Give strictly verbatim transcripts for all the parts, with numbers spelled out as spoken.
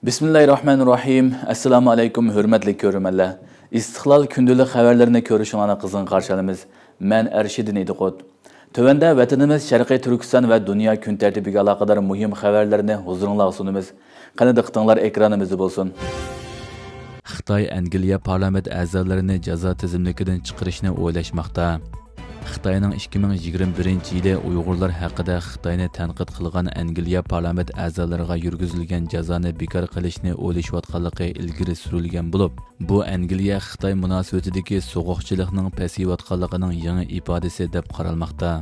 بىسمىللاھىررەھمانىررەھىم. ئەسسالامۇ ئەلەيكۇم، ھۆرمەتلىك كۆرۈرمەنلەر. ئىستىقلال كۈندىلىك خەۋەرلىرىنى كۆرۈشۈڭلارنى قىزغىن قارشى ئالىمىز. مەن ئەرشىدىن ئىدىقۇت. تۆۋەندە ۋەتىنىمىز شەرقىي تۈركىستان ۋە دۇنيا كۈن تەرتىپىگە ئالاقىدار مۇھىم خەۋەرلەرنى ھۇزۇرۇڭلارغا سۇنىمىز. قېنى، دىققىتىڭلار ئېكرانىمىزدا بولسۇن. خىتاي ئەنگلىيە پارلامېنت ئەزالىرىنى جازا تىزىملىكىدىن چىقىرىشنى ئويلاشماقتا. خىتاينىڭ ئىككى مىڭ يىگىرمە بىرىنچى يىلى ئۇيغۇرلار ھەققىدە خىتاينى تەنقىد قىلغان ئەنگلىيە پارلامېنت ئەزالىرىغا يۈرگۈزۈلگەن جازانى بىكار قىلىشنى ئويلىشىۋاتقانلىقى ئىلگىرى سۈرۈلگەن بولۇپ، بۇ ئەنگلىيە خىتاي مۇناسىۋىتىدىكى سوغۇقچىلىقنىڭ پەسىيىۋاتقانلىقىنىڭ يېڭى ئىپادىسى دەپ قارالماقتا.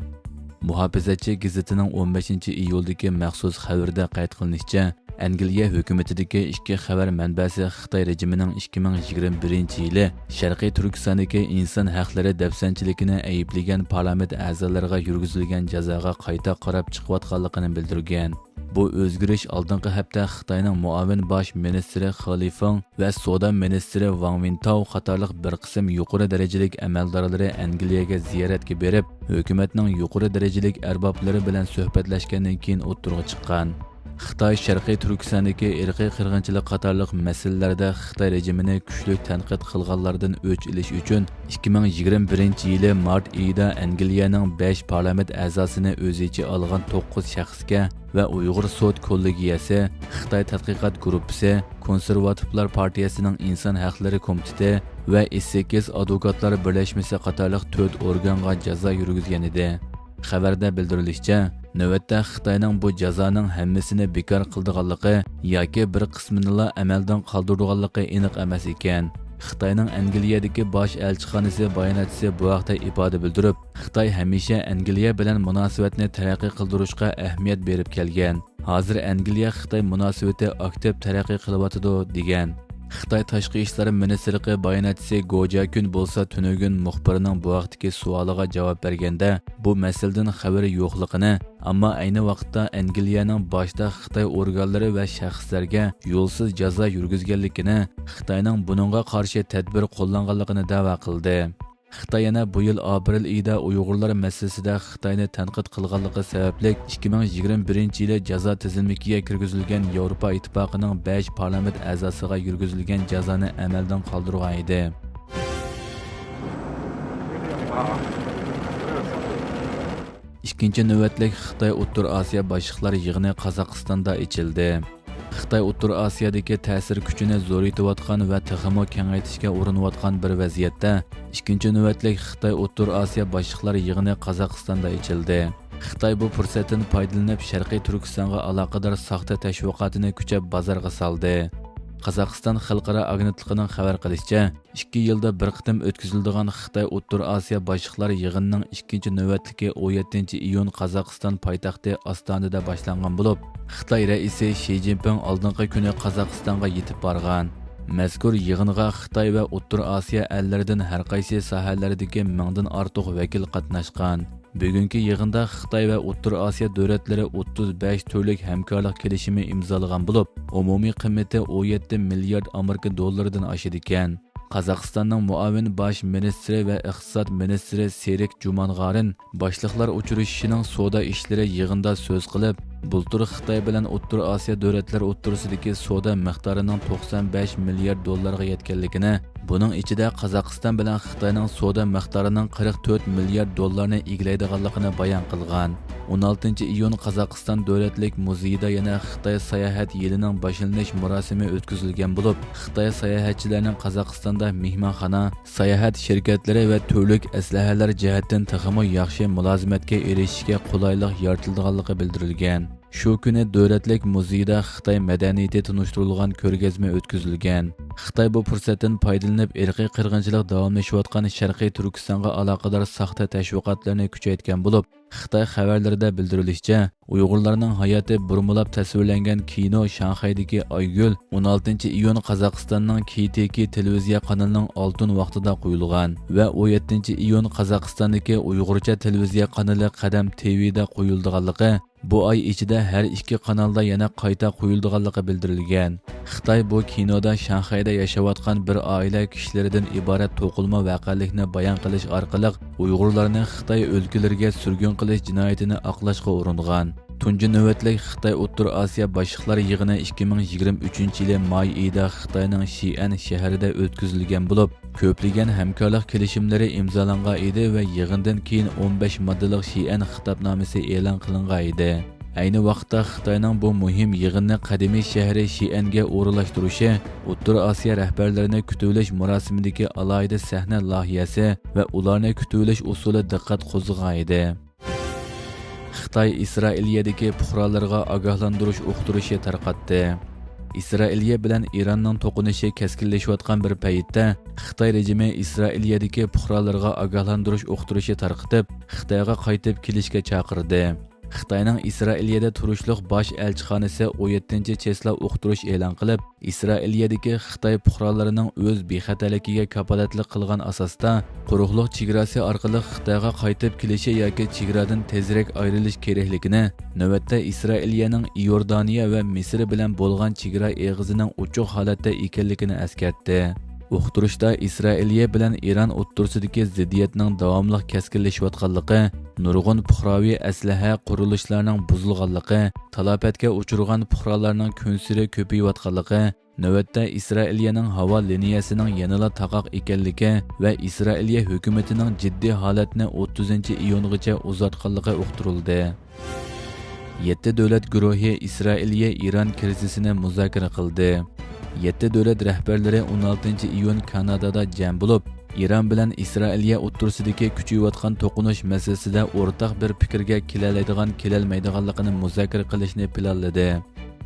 مۇھاپىزەتچى گېزىتىنىڭ ئون بەشىنچى ئىيۇلدىكى مەخسۇس خەۋىرىدە قەيت قىلىنىشىچە، ئەنگلىيە ھۆكۈمىتىدىكى ئىككى خەۋەر مەنبەسى خىتاي رېجىمىنىڭ ئىككى مىڭ يىگىرمە بىرىنچى يىلى شەرقىي تۈركىستاندىكى ئىنسان ھەقلىرى دەپسەندىچىلىكىنى ئەيىبلىگەن پارلامېنت ئەزالىرىغا يۈرگۈزۈلگەن جازاغا قايتا قاراپ چىقىۋاتقانلىقىنى بىلدۈرگەن. بۇ ئۆزگىرىش ئالدىنقى ھەپتە خىتاينىڭ مۇئاۋىن باش مىنىستىرى خېلى فېڭ ۋە سودا مىنىستىرى ۋاڭ ۋىنتاۋ قاتارلىق بىر قىسىم يۇقىرى دەرىجىلىك ئەمەلدارلىرى ئەنگلىيەگە زىيارەتكە بېرىپ، ھۆكۈمەتنىڭ يۇقىرى دەرىجىلىك ئەربابلىرى بىلەن سۆھبەتلەشكەندىن كېيىن ئوتتۇرىغا چىققان. خىتاي شەرقىي تۈركىستاندىكى ئىرقىي قىرغىنچىلىق قاتارلىق مەسىلىلەردە خىتاي رېجىمىنى كۈچلۈك تەنقىد قىلغانلاردىن ئۆچ ئېلىش ئۈچۈن، ئىككى مىڭ يىگىرمە بىرىنچى يىلى مارت ئېيىدا ئەنگلىيەنىڭ بەش پارلامېنت ئەزاسىنى ئۆز ئىچىگە ئالغان توققۇز شەخسكە ۋە ئۇيغۇر سوت كوللېگىيەسى، خىتاي تەتقىقات گۇرۇپپىسى، كونسېرۋاتىپلار پارتىيەسىنىڭ ئىنسان ھەقلىرى كومىتېتى ۋە ئېسسېكىس ئادۋوكاتلار بىرلەشمىسى قاتارلىق تۆت ئورگانغا جازا يۈرگۈزگەن ئىدى. خەۋەردە بىلدۈرۈلۈشىچە، نۆۋەتتە خىتاينىڭ بۇ جازانىڭ ھەممىسىنى بىكار قىلىدىغانلىقى ياكى بىر قىسمىنىلا ئەمەلدىن قالدۇرىدىغانلىقى ئېنىق ئەمەس ئىكەن. خىتاينىڭ ئەنگلىيەدىكى باش ئەلچىخانىسى باياناتچىسى بۇ ھەقتە ئىپادە بىلدۈرۈپ، خىتاي ھەمىشە ئەنگلىيە بىلەن مۇناسىۋەتنى تەرەققىي قىلدۇرۇشقا ئەھمىيەت بېرىپ كەلگەن. ھازىر ئەنگلىيە خىتاي مۇناسىۋىتى ئاكتىپ تەرەققىي قىلىۋاتىدۇ، دېگەن. خىتاي تاشقى ئىشلار مىنىستىرلىقى باياناتچىسى گو جياكۈن بولسا تۈنۈگۈن مۇخبىرنىڭ بۇ ھەقتىكى سوئالىغا جاۋاب بەرگەندە، بۇ مەسىلىدىن خەۋىرى يوقلۇقىنى، ئەمما ئەينى ۋاقىتتا ئەنگلىيەنىڭ باشتا خىتاي ئورگانلىرى ۋە شەخسلەرگە يولسىز جازا يۈرگۈزگەنلىكىنى، خىتاينىڭ بۇنىڭغا قارشى تەدبىر قوللانغانلىقىنى دەۋا قىلدى. خىتاي يەنە بۇ يىل ئاپرېل ئېيىدا ئۇيغۇرلار مەسىلىسىدە خىتاينى تەنقىد قىلغانلىقى سەۋەبلىك، ئىككى مىڭ يىگىرمە بىرىنچى يىلى جازا تىزىملىكىگە كىرگۈزۈلگەن ياۋروپا ئىتتىپاقىنىڭ بەش پارلامېنت ئەزاسىغا يۈرگۈزۈلگەن جازانى ئەمەلدىن قالدۇرغان ئىدى. ئىككىنچى نۆۋەتلىك خىتاي ئوتتۇرا ئاسىيا باشلىقلار يىغىنى قازاقىستاندا ئېچىلدى. خىتاي ئوتتۇرا ئاسىيادىكى تەسىر كۈچىنى زورىيىتىۋاتقان ۋە تېخىمۇ كېڭەيتىشكە ئۇرۇنۇۋاتقان بىر ۋەزىيەتتە، ئىككىنچى نۆۋەتلىك خىتاي ئوتتۇرا ئاسىيا باشلىقلار يىغىنى قازاقىستاندا ئېچىلدى. خىتاي بۇ پۇرسەتتىن پايدىلىنىپ، شەرقىي تۈركىستانغا ئالاقىدار ساختا تەشۋىقاتىنى كۈچەپ بازارغا سالدى. قازاقىستان خەلقئارا ئاگېنتلىقىنىڭ خەۋەر قىلىشىچە، ئىككى يىلدا بىر قېتىم ئۆتكۈزۈلىدىغان خىتاي ئوتتۇرا ئاسىيا باشلىقلار يىغىنىنىڭ ئىككىنچى نۆۋەتلىكى ئون يەتتىنچى ئىيۇن قازاقىستان پايتەختى ئاستانىدا باشلانغان بولۇپ، خىتاي رەئىسى شى جىنپىڭ ئالدىنقى كۈنى قازاقىستانغا يېتىپ بارغان. مەزكۇر يىغىنغا خىتاي ۋە ئوتتۇرا ئاسىيا ئەللىرىدىن ھەرقايسى ساھەلەردىكى مىڭدىن ئارتۇق ۋەكىل قاتناشقان. بۈگۈنكى يىغىندا خىتاي ۋە ئوتتۇرا ئاسىيا دۆلەتلىرى ئوتتۇز بەش تۈرلۈك ھەمكارلىق كېلىشىمى ئىمزالىغان بولۇپ، ئومۇمىي قىممىتى ئون يەتتە مىليارد ئامېرىكا دوللىرىدىن ئاشىدىكەن. قازاقىستاننىڭ مۇئاۋىن باش مىنىستىرى ۋە ئىقتىساد مىنىستىرى سېرىك جۇمانغارىن باشلىقلار ئۇچرىشىشىنىڭ سودا ئىشلىرى يىغىنىدا سۆز قىلىپ، بۇلتۇر خىتاي بىلەن ئوتتۇرا ئاسىيا دۆلەتلىرى ئوتتۇرىسىدىكى سودا مىقدارىنىڭ توقسان بەش مىليارد دوللارغا يەتكەنلىكىنى، بۇنىڭ ئىچىدە قازاقىستان بىلەن خىتاينىڭ سودا مىقدارىنىڭ قىرىق تۆت مىليارد دوللارنى ئىگىلەيدىغانلىقىنى بايان قىلغان. ئون ئالتىنچى ئىيۇن قازاقىستان دۆلەتلىك مۇزېيىدا يەنە خىتاي ساياھەت يىلىنىڭ باشلىنىش مۇراسىمى ئۆتكۈزۈلگەن بولۇپ، خىتاي ساياھەتچىلەرنىڭ قازاقىستاندا مېھمانخانا، ساياھەت شىركەتلىرى ۋە تۈرلۈك ئەسلىھەلەر جەھەتتىن تېخىمۇ ياخشى مۇلازىمەتكە ئېرىشىشكە قولايلىق يارىتىلىدىغانلىقى بىلدۈرۈلگەن. شۇ كۈنى دۆلەتلىك مۇزېيدا خىتاي مەدەنىيىتى تونۇشتۇرۇلغان كۆرگەزمە ئۆتكۈزۈلگەن. خىتاي بۇ پۇرسەتتىن پايدىلىنىپ، ئىرقىي قىرغىنچىلىق داۋاملىشىۋاتقان شەرقىي تۈركىستانغا ئالاقىدار ساختا تەشۋىقاتلىرىنى كۈچەيتكەن بولۇپ، خىتاي خەۋەرلىرىدە بىلدۈرۈلۈشىچە، ئۇيغۇرلارنىڭ ھاياتى بۇرمىلاپ تەسۋىرلەنگەن كىنو شاڭخەيدىكى ئايگۈل ئون ئالتىنچى ئىيۇن قازاقىستاننىڭ كېي تى كېي تېلېۋىزىيە قانىلىنىڭ ئالتۇن ۋاقتىدا قويۇلغان ۋە ئون يەتتىنچى ئىيۇن قازاقىستاندىكى ئۇيغۇرچە تېلېۋىزىيە قانىلى قەدەم تى ۋىدا قويۇلىدىغانلىقى، بۇ ئاي ئىچىدە ھەر ئىككى قانالدا يەنە قايتا قويۇلىدىغانلىقى بىلدۈرۈلگەن. خىتاي بۇ كىنودا شاڭخەيدە ياشاۋاتقان بىر ئائىلە كىشىلىرىدىن ئىبارەت توقۇلما ۋەقەلىكنى بايان قىلىش ئارقىلىق ئۇيغۇرلارنى خىتاي ئۆلكىلىرىگە سۈرگۈن قىلىش جىنايىتىنى ئاقلاشقا ئۇرۇنغان. تۇنجى نۆۋەتلىك خىتاي ئوتتۇرا ئاسىيا باشلىقلار يىغىنى ئىككى مىڭ يىگىرمە ئۈچىنچى يىلى ماي ئېيىدا خىتاينىڭ شىئەن شەھىرىدە ئۆتكۈزۈلگەن بولۇپ، كۆپلىگەن ھەمكارلىق كېلىشىملىرى ئىمزالانغان ئىدى ۋە يىغىندىن كېيىن ئون بەش ماددىلىق شىئەن خىتابنامىسى ئېلان قىلىنغان ئىدى. ئەينى ۋاقىتتا خىتاينىڭ بۇ مۇھىم يىغىننى قەدىمىي شەھىرى شىئەنگە ئورۇنلاشتۇرۇشى ئوتتۇرا ئاسىيا رەھبەرلىرىنى كۈتۈۋېلىش مۇراسىمىدىكى ئالاھىدە سەھنە لايىھەسى ۋە ئۇلارنى كۈتۈۋېلىش ئۇسۇلى دىققەت قوزغىغان ئىدى. خىتاي ئىسرائىلىيەدىكى پۇقرالىرىغا ئاگاھلاندۇرۇش ئۇقتۇرۇشى تارقاتتى. ئىسرائىلىيە بىلەن ئىراننىڭ توقۇنۇشى كەسكىنلىشىۋاتقان بىر پەيتتە، خىتاي رېجىمى ئىسرائىلىيەدىكى پۇقرالىرىغا ئاگاھلاندۇرۇش ئۇقتۇرۇشى تارقىتىپ، خىتايغا قايتىپ كېلىشكە چاقىردى. خىتاينىڭ ئىسرائىلىيەدە تۇرۇشلۇق باش ئەلچىخانىسى ئون يەتتىنچى چېسلا ئۇقتۇرۇش ئېلان قىلىپ، ئىسرائىلىيەدىكى خىتاي پۇقرالىرىنىڭ ئۆز بىخەتەرلىكىگە كاپالەتلىك قىلغان ئاساستا، قۇرۇقلۇق چېگراسى ئارقىلىق خىتايغا قايتىپ كېلىشى ياكى چېگرادىن تېزرەك ئايرىلىش كېرەكلىكىنى، نۆۋەتتە ئىسرائىلىيەنىڭ ئىيوردانىيە ۋە مىسىر بىلەن بولغان چېگرا ئېغىزىنىڭ ئوچۇق ھالەتتە ئىكەنلىكىنى ئەسكەرتتى. ئۇقتۇرۇشتا ئىسرائىلىيە بىلەن ئىران ئوتتۇرىسىدىكى زىددىيەتنىڭ داۋاملىق كەسكىنلىشىۋاتقانلىقى، نۇرغۇن پۇقراۋى ئەسلىھە قۇرۇلۇشلارنىڭ بۇزۇلغانلىقى، تالاپەتكە ئۇچرىغان پۇقرالارنىڭ كۈنسېرى كۆپىيىۋاتقانلىقى، نۆۋەتتە ئىسرائىلىيەنىڭ ھاۋا لىنىيەسىنىڭ يەنىلا تاقاق ئىكەنلىكى ۋە ئىسرائىلىيە ھۆكۈمىتىنىڭ جىددىي ھالەتنى ئوتتۇزىنچى ئىيۇنغىچە ئۇزارتقانلىقى ئۇقتۇرۇلدى. يەتتە دۆلەت گۇرۇھى ئىسرائىلىيە ئىران كىرىزىسىنى مۇزاكىرە قىلدى. يەتتە دۆلەت رەھبەرلىرى ئون ئالتىنچى ئىيۇن كانادادا جەم بولۇپ، ئىران بىلەن ئىسرائىلىيە ئوتتۇرىسىدىكى كۈچىيىۋاتقان توقۇنۇش مەسىلىسىدە ئورتاق بىر پىكىرگە كېلەلەيدىغان، كېلەلمەيدىغانلىقىنى مۇزاكىرە قىلىشنى پىلانلىدى.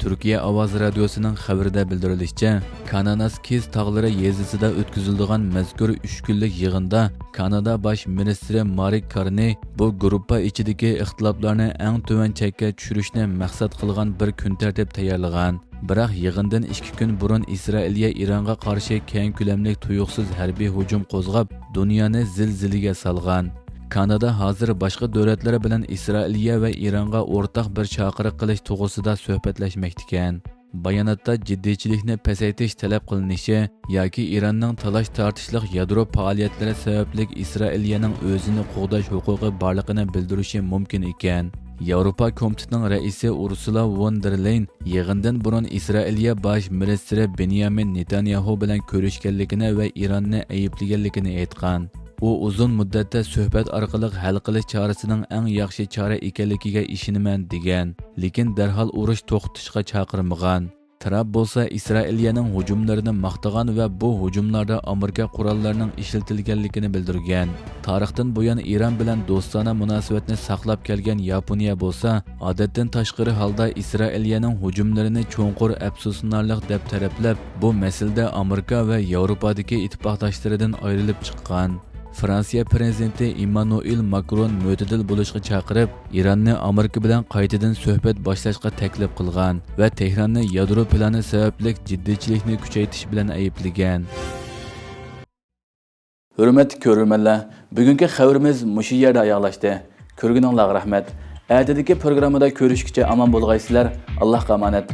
تۈركىيە ئاۋازى رادىيوسىنىڭ خەۋىرىدە بىلدۈرۈلۈشىچە، كاناناس كىز تاغلىرى يېزىسىدا ئۆتكۈزۈلىدىغان مەزكۇر ئۈچ كۈنلۈك يىغىندا كانادا باش مىنىستىرى مارك كارنى بۇ گۇرۇپپا ئىچىدىكى ئىختىلاپلارنى ئەڭ تۆۋەن چەككە چۈشۈرۈشنى مەقسەت قىلغان بىر كۈنتەرتىپ تەييارلىغان. بىراق يىغىندىن ئىككى كۈن بۇرۇن ئىسرائىلىيە ئىرانغا قارشى كەڭ كۆلەملىك تۇيۇقسىز ھەربىي ھۇجۇم قوزغاپ، دۇنيانى زىلزىلىگە سالغان. كانادا ھازىر باشقا دۆلەتلەر بىلەن ئىسرائىلىيە ۋە ئىرانغا ئورتاق بىر چاقىرىق قىلىش توغرىسىدا سۆھبەتلەشمەكتىكەن. باياناتتا جىددىيچىلىكنى پەسەيتىش تەلەپ قىلىنىشى ياكى ئىراننىڭ تالاش-تارتىشلىق يادرو پائالىيەتلىرى سەۋەبلىك ئىسرائىلىيەنىڭ ئۆزىنى قوغداش ھوقۇقى بارلىقىنى بىلدۈرۈشى مۇمكىن ئىكەن. ياۋروپا كومىتېتىنىڭ رەئىسى ئۇرسۇلا ۋون دېر لېين يىغىندىن بۇرۇن ئىسرائىلىيە باش مىنىستىرى بېنيامىن نېتانياھۇ بىلەن كۆرۈشكەنلىكىنى ۋە ئىراننى ئەيىبلىگەنلىكىنى ئېيتقان. ئۇ ئۇزۇن مۇددەتتە سۆھبەت ئارقىلىق ھەل قىلىش چارىسىنىڭ ئەڭ ياخشى چارە ئىكەنلىكىگە ئىشىنىمەن، دېگەن، لېكىن دەرھال ئۇرۇش توختىتىشقا چاقىرمىغان. ترامپ بولسا ئىسرائىلىيەنىڭ ھۇجۇملىرىنى ماختىغان ۋە بۇ ھۇجۇملاردا ئامېرىكا قوراللىرىنىڭ ئىشلىتىلگەنلىكىنى بىلدۈرگەن. تارىختىن بۇيان ئىران بىلەن دوستانە مۇناسىۋەتنى ساقلاپ كەلگەن ياپونىيە بولسا، ئادەتتىن تاشقىرى ھالدا ئىسرائىلىيەنىڭ ھۇجۇملىرىنى چوڭقۇر ئەپسۇسلىنارلىق دەپ تەرەپلەپ، بۇ مەسىلىدە ئامېرىكا ۋە ياۋروپادىكى ئىتتىپاقداشلىرىدىن ئايرىلىپ چىققان. فرانسىيە پىرېزىدېنتى ئىممانۇئېل ماكرون مۆتىدىل بولۇشقا چاقىرىپ، ئىراننى ئامېرىكا بىلەن قايتىدىن سۆھبەت باشلاشقا تەكلىپ قىلغان ۋە تېھراننى يادرو پىلانى سەۋەبلىك جىددىيچىلىكنى كۈچەيتىش بىلەن ئەيىبلىگەن. ھۆرمەتلىك كۆرۈرمەنلەر، بۈگۈنكى خەۋىرىمىز مۇشۇ يەردە ئاياغلاشتى. كۆرگىنىڭلارغا رەھمەت. ئەتىدىكى پروگراممىدا كۆرۈشكىچە ئامان بولغايسىلەر. ئاللاھقا ئامانەت.